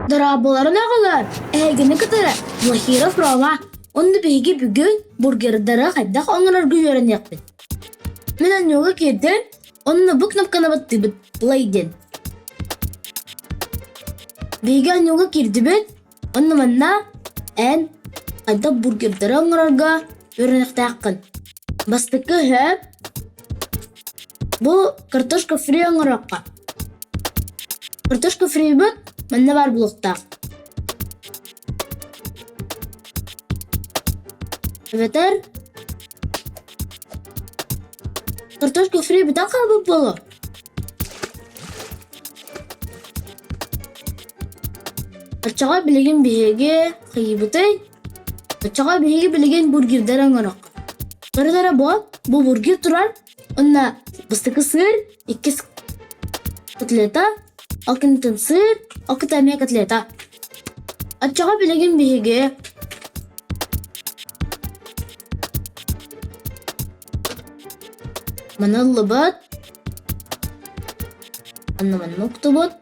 Дорооболорун оҕолор, эһигини кытары Блохиров Рома уонна биһиги бүгүн бургердары хайдах оҥорорго үөрэниэхпит. Мин оонньууга киирдим, онно бу кнопканы баттыыбыт Play диэн. Биһиги оонньууга киирдибит, онно манна эн хайдах бургердары оҥорорго үөрэниэхтээххин. Бастакы өһө Бу картошка фри оҥоруохха. Картошка фрибыт манна баар буолуохтаах. Эбэтэр картошка фри бүтэн хаалбыт буолуо. Оччоҕо билигин биһиги хайыыбытый? Оччоҕо биһиги билигин бургердары оҥоруохха. Көрөн эрэ бу, бу бургер турар Уонна бастакы сыыр, иккис котлета, ол кэнниттэн сыыр, ол кытта эмиэ котлета. Оччоҕо билигин биһиги маны ыллыбыт, онно манна уктубут,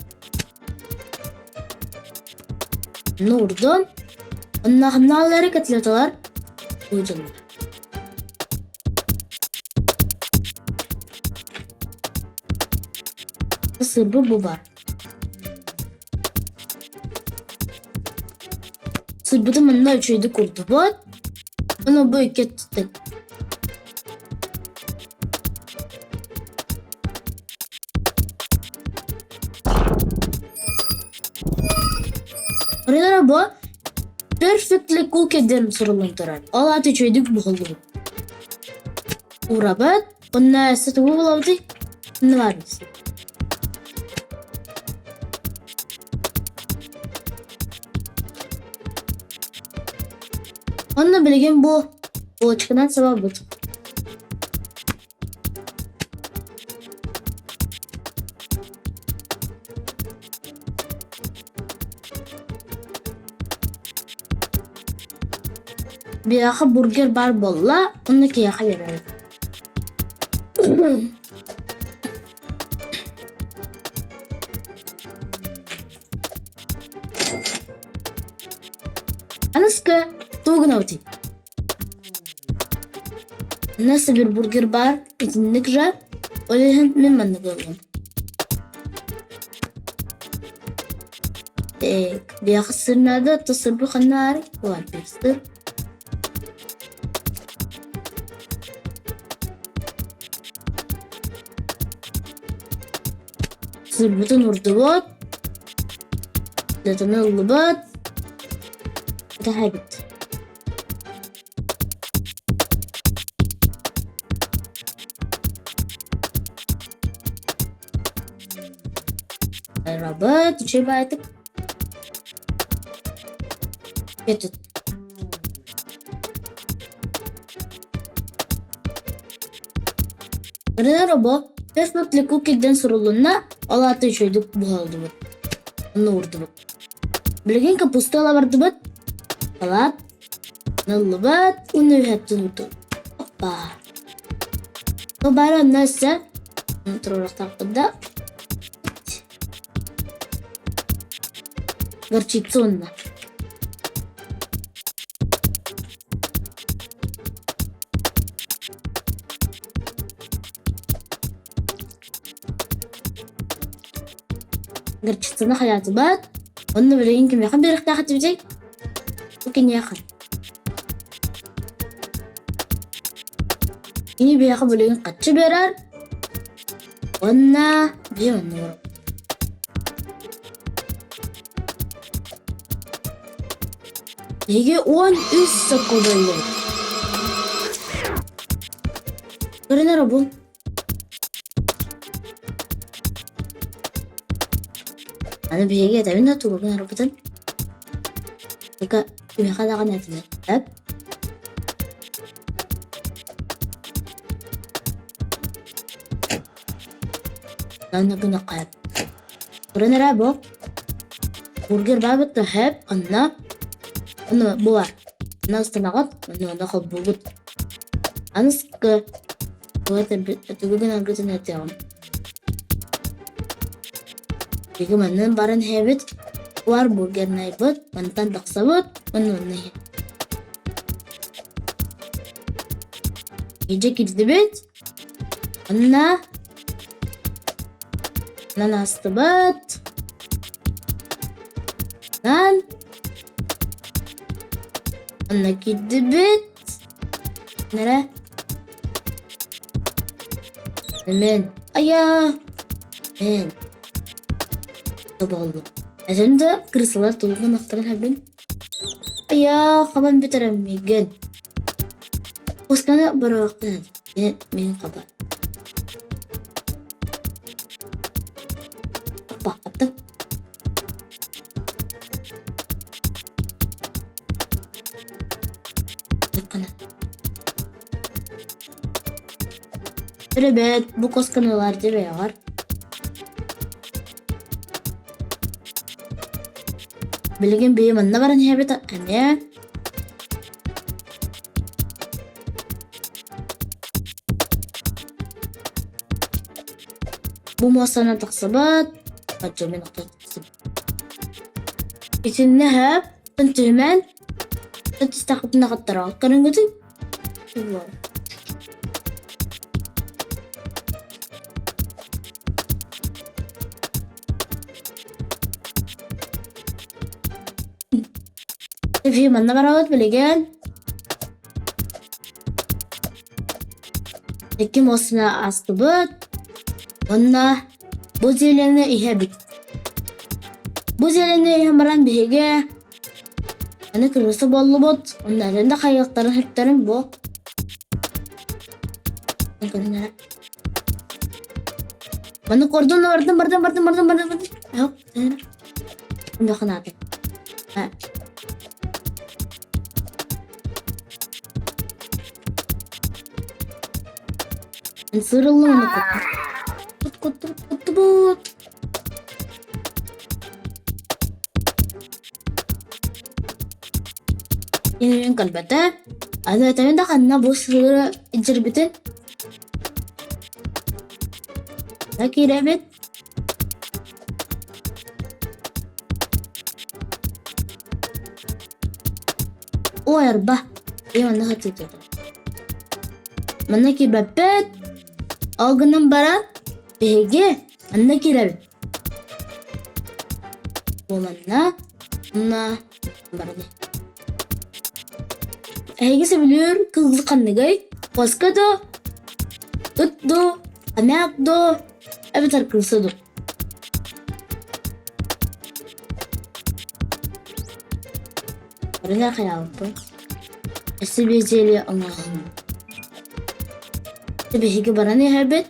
онно уурдум, онно ханнаалары котлеталар ыытыллар. Сырбы бу бар. Сырбыты манна үчүгэйдик курдубут. Ону бу икки өттүттэн. Рынара бу Perfectly cooked диэн суруллан турар. Ол аата үчүгэйдик буһуллубут. Уурабыт, уонна өссө тугу булабытый? Онно баарбыз. Онно билигин бу булочканан сабабыт. Биһиэхэ бургер баар буолла, онно киһиэхэ биэрэбит. Аныска тугу гынабытый? Манна сибирбургер баар, итинник же, ол иһин мин маннык ыллым. Так, биһиэхэ сыр наада, то сырбы ханна баарый? Ладно, сыр. Сырбытын уурдубут, датаны ыллыбыт, таһайбыт. Робот, үчүгэй Этот. Ырыа робо Perfectly Cookie-дэн сурулунна, ол аата үчүгэйдик буһалдыбыт. Онно уурдубут. Билигин капуста ыла бардыбыт. Салат Ыллыбат уонна үһэттэн уту. Оппа. Бу бары онно өссө туруорахтаахпыт да. Горчица уонна. Горчицаны хайаатыбат. Онно билигин кимиэхэ биэриэхтээх этибитий? Бу киниэхэ. Кини биһиэхэ билигин хаччы биэрэр уонна биһи онно олоробут. Биһиги 13 сокуобаллыбыт. Көрөн эрэ бу. Аны биһиги этэбин да тугу гынарбытын Только кимиэхэ даҕаны этилэр эп Аны гыныахха эп Көрөн эрэ бу бургер баабыт да хэп онно ону бу бар онно ыстанаҕыт онно онно холбуубут Аны Тугу гынаргытын этиэҕим. Биһиги манна баран иһэбит. Улар бургернайбыт, мантан тахсабыт, уонна онно иһэ. Дьэ киирдибит, онно онон аастыбыт, онон онно киирдибит, эрэ Мен айа мен буоллум. Эсен да крысалар тулугун ахтаран хабын. Айа хабан бүтэрем миген. Усканы бараактан мен мен хаба. Апа аттым. Ребят, бу косканалар дебеяҕар. Билигин бэйэ манна баран иһэбит эмиэ. Бу муостанан тахсыбат, оччо мин Итиннэ сөп, түһүмэн, түстэхпитинэ хаттараҕыт көрүҥҥүтүн. Эфир манна барабыт билигин. Икки муостаны аастыбыт. Уонна бу зелены иһэбит. Бу зелены иһэн баран биһиги аны кыргыста буоллубут. Онно атын да хайыахтарын сөптөрүн бу. Маны кордон бардым бардым бардым бардым бардым бардым. Баханааты. Сырыллым кут кут куттубут. Инэн кэлбэтэ. Аны этэбин да ханна бу сыыры илдьирбитин. Киирэбит. Ой, арба. Я манна хатыытыта. Манна киирбэппит. Ол гынан баран, биһиги манна киирэбит. Бу манна, манна бараны. Эһиги сөбүлүүр кылгы ханныгый? Куоска дуу, ыт дуу, хомяк дуу, эбэтэр кырса дуу? Барыга хайаабыппын. Өссө биэдьиэли оҥоһун. Биһиги баран иһэбит.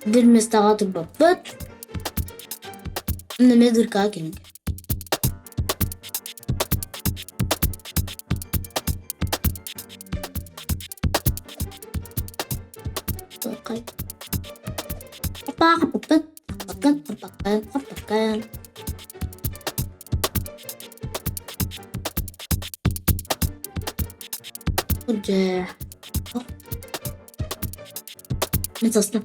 Биир миэстэҕэ турбаппыт. Онно эмиэ дыркаҕа киирэн Хаппаккын, хаппаккын, хаппаккын. Дьэ. Мин состум.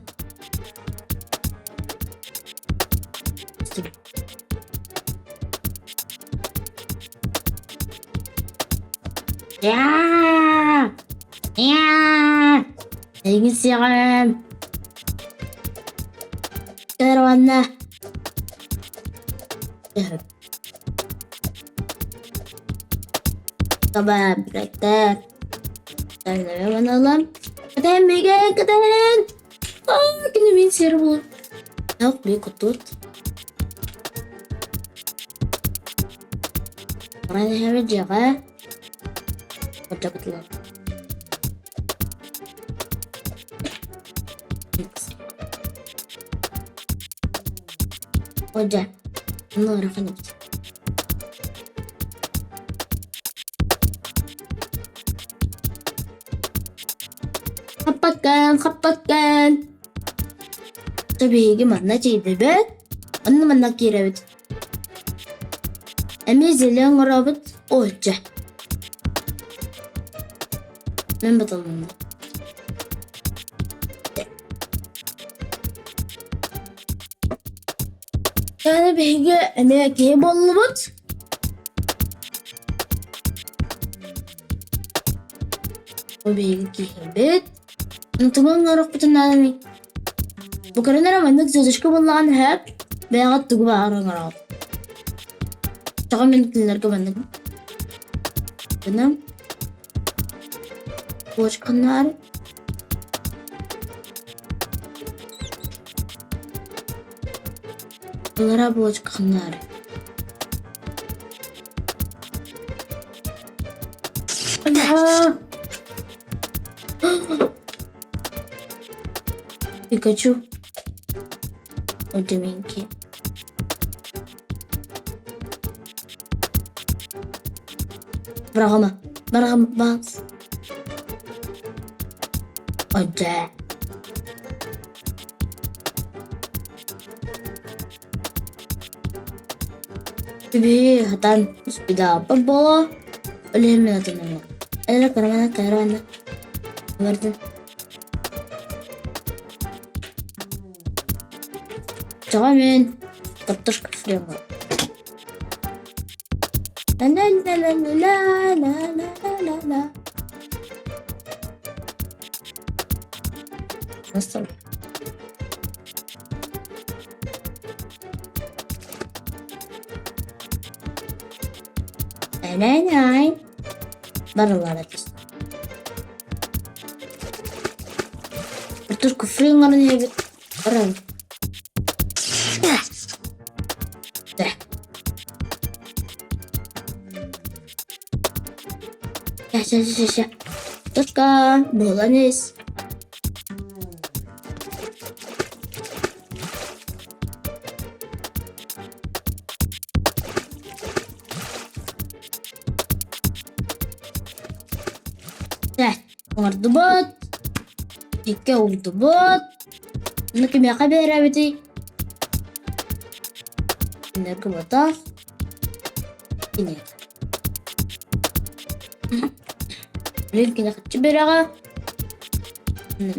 Я! Я! Эйигин сиэҕим. Уонна Таба брэттэр. Ылан. Кэтэн миигин кэтэн! Аа, кини мин сиэр буолар. Ох, би кутут. Баран иһэбит дьиэҕэ. Кутулар. Одьа, ну ыарахан эбит. Хаппаккан, хаппаккан. Биһиги манна тиийдибит, онно манна киирэбит. Эмиэ зеле оҥоробут, оочча. Мин батылынным. Аны биһиги эмиэ киһи буоллубут. Бу биһиги киһибит. Тугу оҥоруохпутун нааданый? Бу көрөн эрэ маннык звездочка буоллаҕына сөп, бэйэҕит тугу баҕарар оҥороҕут. Тоҕо мин кинилэргэ маннык гынам? Куочканаар Аллараа буочканаар Пикачу. Удиминки. Быраҕыма, быраҕыма, бас. Одьэ. Түбүһү хатан успедааппыт буолуо, үлэһиммин атыннарыма. Эрэ кырамана кырамана бардын. Тоҕо мин картошка фри Ла-ла-ла-ла-ла-ла-ла-ла-ла. Nasıl? Най-най. Барылара түс. Картошка фри оҥорон иһэбит. Баран. Ща, ща, ща, ща. Картошка буолан ис. Чэ, оҥордубут. Икки уурдубут. Ону кимиэхэ биэрэбитий? Энергомотор. Кини. Блин, кини хаччы биэрэҕэ.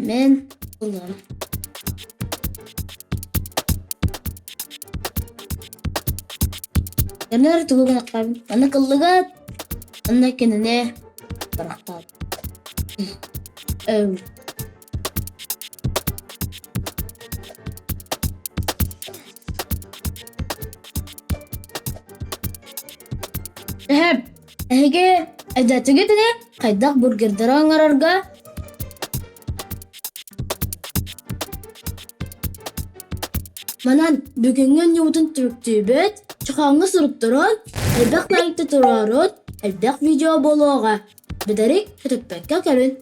Мен ылыам. Көнөр тугу гынаххабын? Аны кыллыгат, онно кинини бырахтаат. Өй. Эһэм, эһиги эдэтигит ини хайдах бургердары оҥорорго Манан бүгүҥҥү оонньуубутун түмүктүүбүт, чохооҥҥо суруттаран, элбэх лайкта туруорун, элбэх видео буолуоҕа. Бүтэрик көтүппэккэ көрүн.